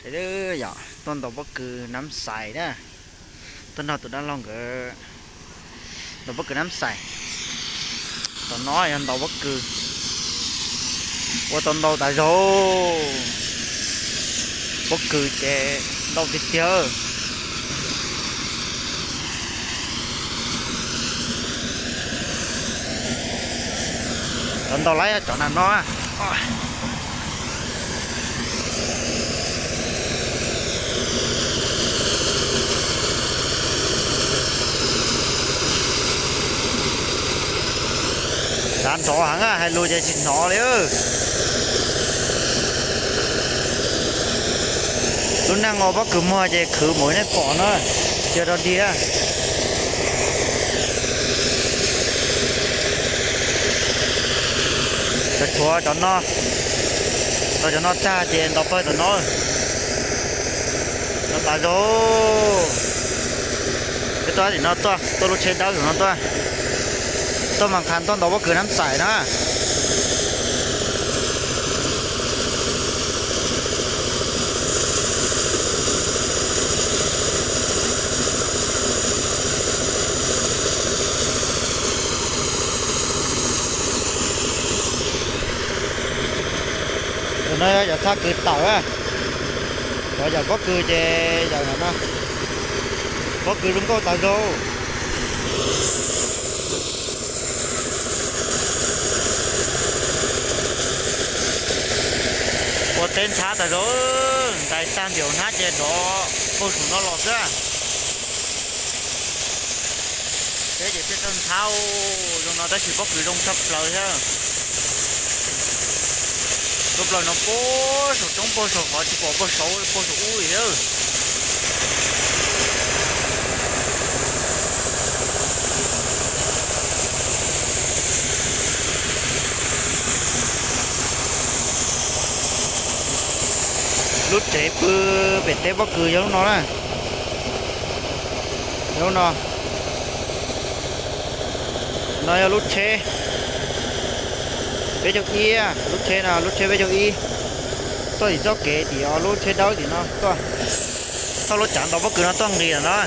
Yom, tuaj ntaus pob kws Nab Xais na. Tuaj nrog tus dab laug nkawd ntaus pob kws Nab Xais. Tom no yog ntaus pob kws, ua tau ntau tas zog. Pob kws ces ntau tiag tiag. Cov ntau lawm cov nag no. Xav nrov heev, hais lus ces tsis hnov li. Lub neej ua pob kws muag ces khwv mus nej pom na, cia rau dig. Tshuav cov no, ntaus cov no tag ces ntaus pawg tom no. No tas zog. Peb tuaj tim no tuaj, tuaj lub tsheb dawb no tuaj. Tuaj mas qha tuaj ntaus pob kws Nab Xais na. Tus no yog cov txhaj kws tawm. Cov yawm pob kws ces yawm no, pob kws zoo nkauj tas zog. Ua teb ntxhab tas zog, ntais tag ntiav hnab ces nrov puag saum no los xwb. Teb ces thiaj txawj ntxhab zoo no tab sis pob kws zoo tshaj plaws thiab. Tshaj plaws no puag saum roob puag saum qhov tsis pom puag saud puag saum ub li thiab. Lub tsev pw pem teb pob kws yog lub no na. Yog lub no. No yog lub tsheb peb caug ib, lub tsheb no lub tsheb peb caug ib. Txoj tim txoj kev tim lub tsheb dawb tim no tuaj, txoj lub cav ntaus pob kws no tuaj nqis lawm na.